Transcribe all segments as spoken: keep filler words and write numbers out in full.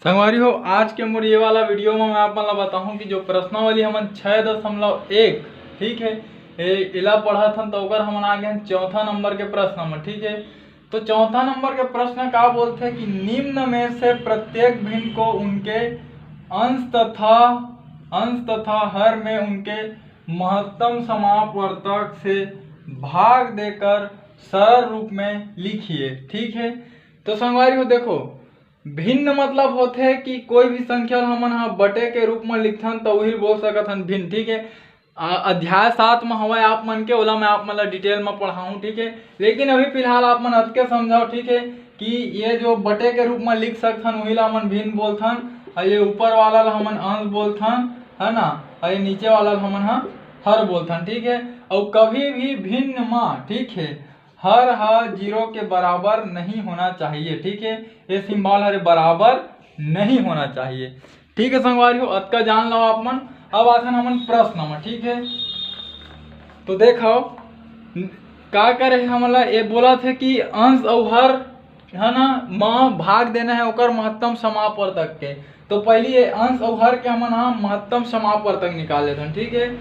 संगवारी हो, आज के मोर ये वाला वीडियो में मैं आप मन ला बताहूँ कि जो प्रश्नावली हमन छः दशमलव एक, ठीक है, ए, एला पढ़त हन, तो ओकर हमन आ गए हन चौथा नंबर के प्रश्न में, ठीक है। तो चौथा नंबर के प्रश्न का बोलथे कि निम्न में से प्रत्येक भिन्न को उनके अंश तथा, अंश तथा हर में उनके महत्तम समापवर्तक से भाग देकर सरल रूप में लिखिए, ठीक है। तो संगवारी हो, देखो, भिन्न मतलब होथे कि कोई भी संख्या ल हमन ह बटे के रूप म लिखथन, त उही ल बोल सकत हन भिन्न, ठीक है। आ, अध्याय सात म हवय आप मन के, ओला मैं आप मन ला डिटेल म पढ़ाहूँ, ठीक है। लेकिन अभी फिलहाल आप मन अतके समझव, ठीक है, कि ये जो बटे के रूप म लिख सकथन, उही ला हमन भिन्न बोलथन, अउ ये ऊपर वाला ला हमन अंश बोलथन, है ना, अउ ये नीचे वाला ला हमन ह हर बोलथन, ठीक है। अउ कभी भी भिन्न म, ठीक है, हर ह जीरो के बराबर नहीं होना चाहिए, ठीक है। ये सिंबल हरे बराबर नहीं होना चाहिए, ठीक है संगवारी हो, अतका जान लो आप मन। अब आथन हमन प्रश्न म, ठीक है। तो देखो, का करे हे हमन ला, ये बोलत हे कि अंश अउ हर, है ना, म भाग देना है ओकर महत्तम समापवर्तक के। तो पहली ये अंश अउ हर के हमन ह महत्तम समापवर्तक निकाल लेथन, ठीक है।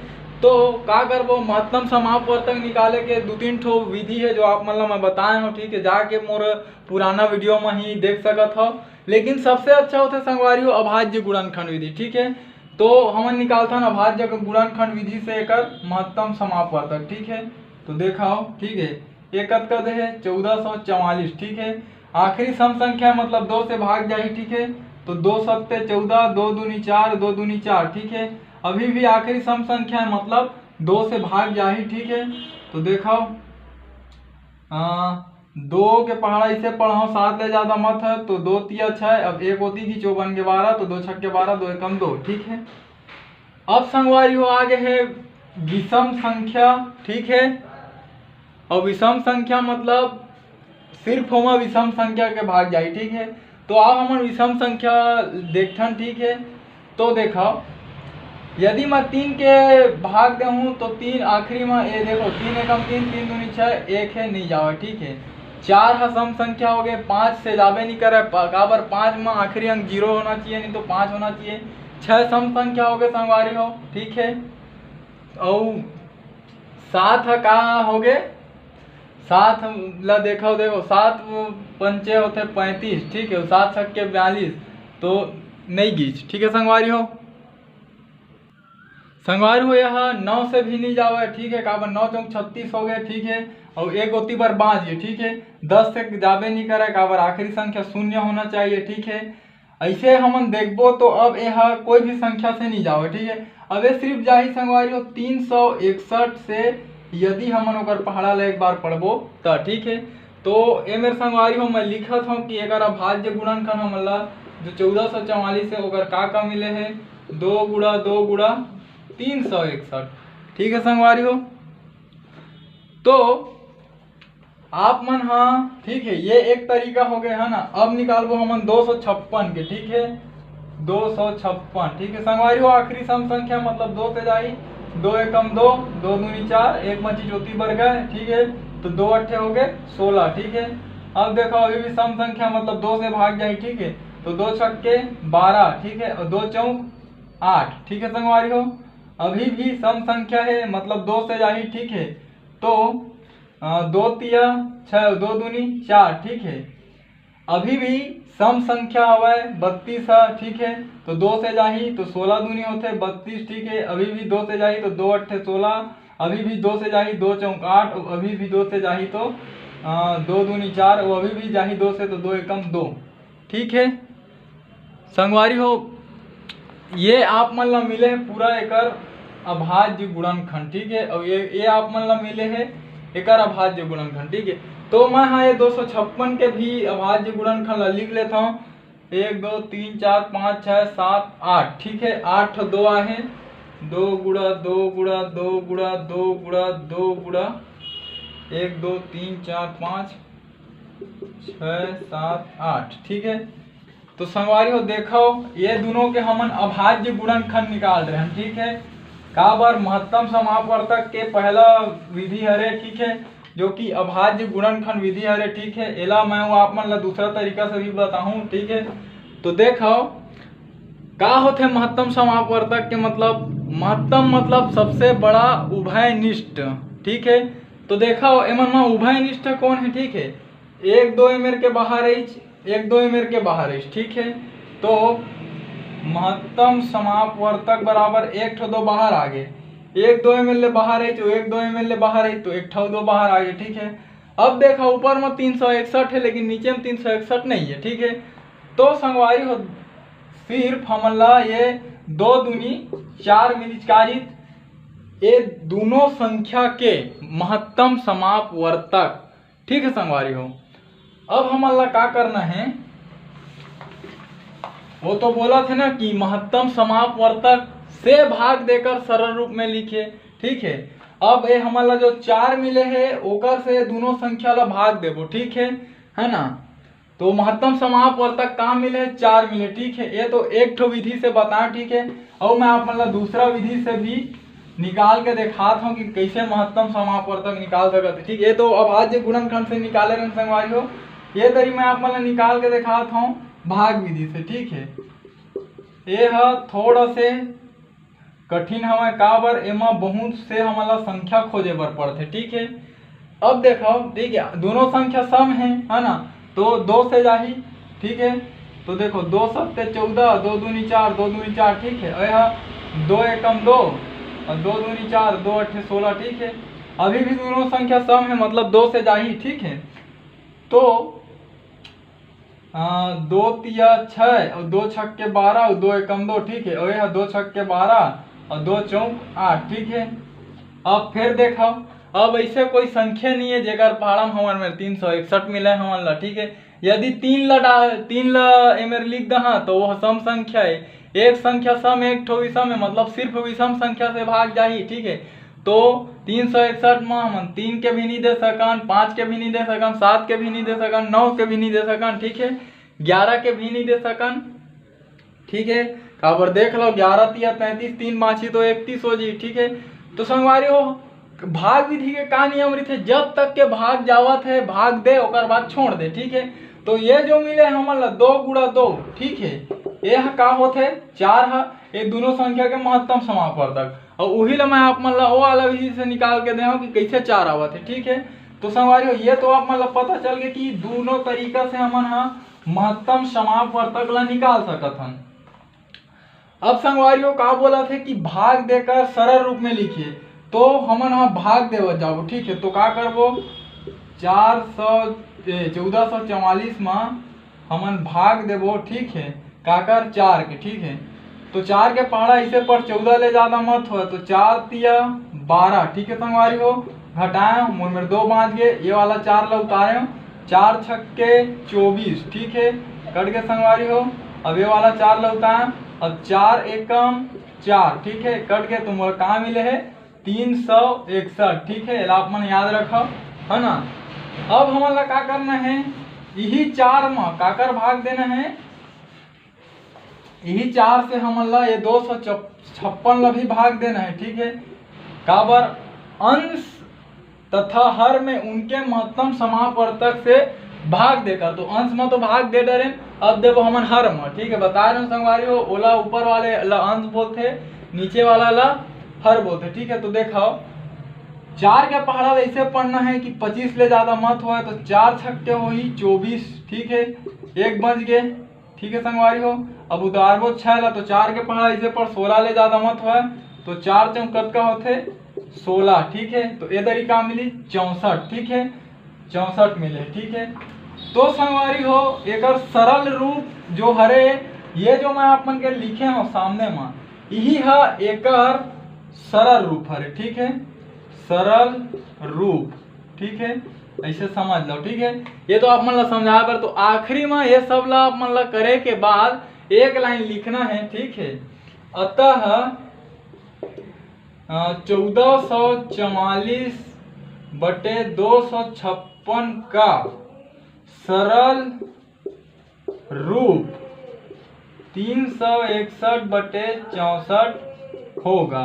तो का करबो, महत्तम समापवर्तक निकाले के दू तीन ठो विधि है, जो आप मन ला मैं बताए हूँ, ठीक है, जाके मोर पुराना वीडियो में ही देख सकत हो। लेकिन सबसे अच्छा होथे संगवारी हो अभाज्य गुणनखंड विधि, ठीक है। तो हमन निकालथन अभाज्य गुणनखंड विधि से एकर महत्तम समापवर्तक, ठीक है। तो देखाओ, ठीक है, ये कतका दे हे? चौदह सौ चवालीस, ठीक है। आखिरी सम संख्या मतलब दो से भाग जाही, ठीक है। तो दो सत्ते चौदह, दो दूनी चार, दो दूनी चार, ठीक है। अभी भी आखिरी सम संख्या है, मतलब दो से भाग जाही, ठीक है। तो देखो, आ, दो के पहाड़ा इसे पढ़ाओ, सात ले ज्यादा मत है, तो दो तिया छः, अब एक ओती की चौवन के बारह, तो दो छक्के बारह, दो एकम दो, ठीक है। अब संगवारी हो आगे है विषम संख्या, ठीक है। और विषम संख्या मतलब सिर्फ ओमा विषम संख्या के भाग जाही, ठीक है। तो अब हमन विषम संख्या देखथन, ठीक है। तो देखो, यदि मैं तीन के भाग देहूँ तो तीन आखिरी में, ये देखो, तीन एकम तीन, तीन दूनी छः, एक है, नहीं जावे, ठीक है। चार ह सम संख्या हो गए, पाँच से जाबे नहीं करे, प-, काबर पाँच में आखिरी अंक जीरो होना चाहिए, नहीं तो पाँच होना चाहिए। छः सम संख्या हो गए संगवारी हो, ठीक है। और सात ह का हो गए, सात हम ला देखो, देखो, सात पंचे होते पैंतीस, ठीक है, सात छक्के बयालीस, तो नहीं गीच, ठीक है संगवारी हो। संगवारी हो, यह नौ से भी नहीं जावे, ठीक है, काबर नौ चौक छत्तीस हो गए, ठीक है, और एक ओती बर बाँच गए, ठीक है, दस से जाबे नहीं करे, काबर आखिरी संख्या शून्य होना चाहिए, ठीक है। ऐसे हमन देखबो तो अब यह कोई भी संख्या से नहीं जावे, ठीक है। अब ये सिर्फ जाही संगवारी हो तीन सौ इकसठ से, यदि हमन ओकर पहाड़ा ला एक बार पढ़बो त, ठीक है। तो ये मेरे संगवारी हो, मैं लिखत हूँ कि एकर अभाज्य गुणनखंड हमन ला जो चौदह सौ चवालीस है, ओकर का का मिले है, दो गुणा दो गुणा तीन सौ इकसठ, ठीक है संगवारी हो। तो आप मन हा, ठीक है, ये एक तरीका हो गया है ना। अब निकालबो हमन दो सौ छप्पन के, ठीक है, दो सौ छप्पन, ठीक है संगवारी हो। आखिरी सम संख्या मतलब दो से जाही, दो एकम दो, दो दूनी चार, एक मची ज्योति बर गए, ठीक है, तो दो अट्ठे हो गए सोलह, ठीक है। अब देखो, अभी भी सम संख्या मतलब दो से भाग जाही, ठीक है, तो दो छक्के बारह, ठीक है, और दो चौक आठ, ठीक है संगवारी हो। अभी भी सम संख्या है, मतलब दो से जाही, ठीक है, तो अ, दो तिया छः, दो दूनी चार, ठीक है। अभी भी सम संख्या हवय बत्तीस ह, ठीक है, तो दो से जाही तो सोलह दूनी होथे बत्तीस, ठीक है। अभी भी दो से जाही तो दो अट्ठे सोलह, अभी भी दो से जाही दो चौक आठ, और अभी भी दो से जाही तो अ, दो दूनी चार, और अभी भी जाही दो से तो दो एकम दो, ठीक है। संगवारी हो, ये आप मन ला मिले है पूरा एकर अभाज्य गुणनखंड, ठीक है, और ये, ये आप मन ला मिले है एकर अभाज्य गुणनखंड, ठीक है। तो मैं हाँ ये दो सौ छप्पन के भी अभाज्य गुणनखंड ला लिख लेता हूँ। एक, दो, तीन, चार, पाँच, छः, सात, आठ, ठीक है, आठ दो आहे, दो गुणा दो गुणा दो गुणा दो गुणा दो गुणा एक, दो, तीन, चार, पाँच, छः, सात, आठ, ठीक है। तो संगवारी हो, देखो, ये दोनों के हमन अभाज्य गुणनखंड निकाल रहे हैं, ठीक है। काबर महत्तम समापवर्तक के पहला विधि हरे, ठीक है, जो कि अभाज्य गुणनखंड विधि हरे, ठीक है। एला मैं वो आप मन ला दूसरा तरीका से भी बताहूँ, ठीक है। तो देखो, का होथे महत्तम समापवर्तक के मतलब? महत्तम मतलब सबसे बड़ा उभयनिष्ठ, ठीक है। तो देखो, एमन में उभयनिष्ठ कौन है, ठीक है? एक दो एमेर के बाहर आइच, एक दो एमेर के बाहर आइच, ठीक है। तो महत्तम समापवर्तक बराबर एक ठो दो बाहर आ गे, एक दो एमेर ले बाहर आइच, एक दो एमेर ले बाहर आइच, तो एक ठो दो बाहर आ गे, ठीक है। अब देखा, ऊपर में तीन सौ इकसठ है, लेकिन नीचे में तीन सौ इकसठ नहीं है, ठीक है। तो संगवारी हो, सिर्फ हमन ला ये दो दूनी चार मिलिच कारित, ये दोनों संख्या के महत्तम समापवर्तक, ठीक है संगवारी हो। अब हमन ला का करना है, वो तो बोला थे ना कि महत्तम समापवर्तक से भाग देकर सरल रूप में लिखे, ठीक है। अब ये हमन ला जो चार मिले है, ओकर से दोनों संख्या ला भाग देबो, ठीक है, है ना। तो महत्तम समापवर्तक का मिले है? चार मिले, ठीक है। ये तो एक ठो विधि से बताएं, ठीक है। और मैं आप मन ला दूसरा विधि से भी निकाल के देखात हूँ कि कैसे महत्तम समापवर्तक निकाल सकत है, ठीक है। तो अब आज ये गुणनखंड से निकाले रहन संगवारी हो, ये तरी मैं आप मन ला निकाल के देखात हूँ भाग विधि से, ठीक है। ये ह थोड़ा से कठिन हवय, काबर एमा बहुत से हमन ला संख्या खोजे बर पड़थे, ठीक है। अब देखो, ठीक है, दोनों संख्या सम है, है ना, तो दो से जाही, ठीक है। तो देखो, दो सत्ते चौदह, दो दूनी चार, दो दूनी चार, ठीक है। और यहाँ दो एकम दो और दो दूनी चार, दो अट्ठे सोलह, ठीक है। अभी भी दोनों संख्या सम है, मतलब दो से जाही, ठीक है। तो हाँ, दो तिया छः और दो छक्के बारह और दो एकम दो, ठीक है। और यह दो छक्के बारह और दो चौक आठ, ठीक है। अब फिर देखो, अब ऐसे कोई संख्या नहीं है जेकर पहाड़ा में हमन में तीन सौ इकसठ मिले हमन ला, ठीक है। यदि तीन ला डा-, तीन ला एमेर लिख दहा तो वह सम संख्या है। एक संख्या सम, एक ठो विषम है, मतलब सिर्फ विषम संख्या से भाग जाही, ठीक है। तो तीन सौ इकसठ में हमन तीन के भी नहीं दे सकन, पाँच के भी नहीं दे सकन, सात के भी नहीं दे सकन, नौ के भी नहीं दे सकन, ठीक है, ग्यारह के भी नहीं दे सकन, ठीक है। काबर देख लो, ग्यारह तिया तैंतीस, तीन बाँची तो इकतीस हो जी, ठीक है। तो संगवारी हो, भाग विधि के का नियम रहिथे? जब तक के भाग जावत है, भाग दे, ओकर बाद छोड़ दे, ठीक है। तो ये जो मिले हमन ला दो गुणा दो, ठीक है, ये ह का होथे? चार ह। ये दोनों संख्या के महत्तम समापवर्तक, और उही ला मैं आप मन ला वो वाला विधि से निकाल के दे हूँ कि कैसे चार आवत है, ठीक है। तो संगवारी हो, ये तो आप मन ला पता चल गया कि दोनों तरीका से हमन ह महत्तम समापवर्तक ला निकाल सकत हन। अब संगवारी हो, का बोलत हे कि भाग देकर सरल रूप में लिखिए, तो हमन ह भाग देवत जाबो, ठीक है। तो का करबो, चार सौ, ए, चौदह सौ चवालीस में हमन भाग देबो, ठीक है, काकर? चार के, ठीक है। तो चार के पहाड़ा इसे पर चौदह ले ज्यादा मत हो, तो चार तिया बारह, ठीक है संगवारी हो, घटाया मोर मेर दो बाँच गे, ये वाला चार ला उतारे, चार छक्के चौबीस, ठीक है, कट के संगवारी हो। अब ये वाला चार ला उतारे, अब चार एकम चार, ठीक है, कट के, तो मोला का मिले है? तीन सौ इकसठ, ठीक है, एला आप मन याद रखो, है ना। अब हमन ला का करना है, यही चार म काकर भाग देना है, यही चार से हमन ला ये दो सौ छप्पन ला भी भाग देना है, ठीक है। काबर? अंश तथा हर में उनके महत्तम समापवर्तक से भाग देकर, तो अंश में तो भाग दे डरेन, अब देबो हमन हर में, ठीक है। बता रहे संगवारी हो, ओला ऊपर वाले ला अंश बोलथे, नीचे वाला ला हर बोलथे, ठीक है। तो देखो, चार के पहाड़ा ला ऐसे पढ़ना है कि पच्चीस ले ज्यादा मत होए, तो चार छक्के होही चौबीस, ठीक है, एक बच गे, ठीक है संगवारी हो। अब उतारबो छह ला, तो चार के पहाड़ा इसे पर सोलह ले ज्यादा मत होए, तो चार चौक कतका होथे? सोलह, ठीक है। तो ए दरी का मिली? चौसठ, ठीक है, चौसठ मिले, ठीक है। तो संगवारी हो, एकर सरल रूप जो हरे, ये जो मैं आप मन के लिखे हूँ सामने में, यही ह एकर सरल रूप हरे, ठीक है, सरल रूप, ठीक है, ऐसे समझ लो, ठीक है। ये तो आप मन ला समझाए बर, तो आखिरी में ये सब ला आप मन ला करे के बाद एक लाइन लिखना है, ठीक है। अतः चौदह सौ चवालीस बटे दो सौ छप्पन का सरल रूप तीन सौ इकसठ बटे चौसठ होगा।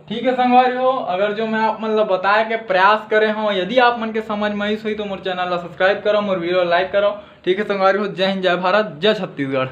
ठीक है संगवारी हो, अगर जो मैं आप मन ला बताए के प्रयास करे हूँ, यदि आप मन के समझ में आइस होही तो मोर चैनल ला सब्सक्राइब करो, मोर वीडियो लाइक करो। ठीक है संगवारी हो, जय हिंद, जय भारत, जय छत्तीसगढ़।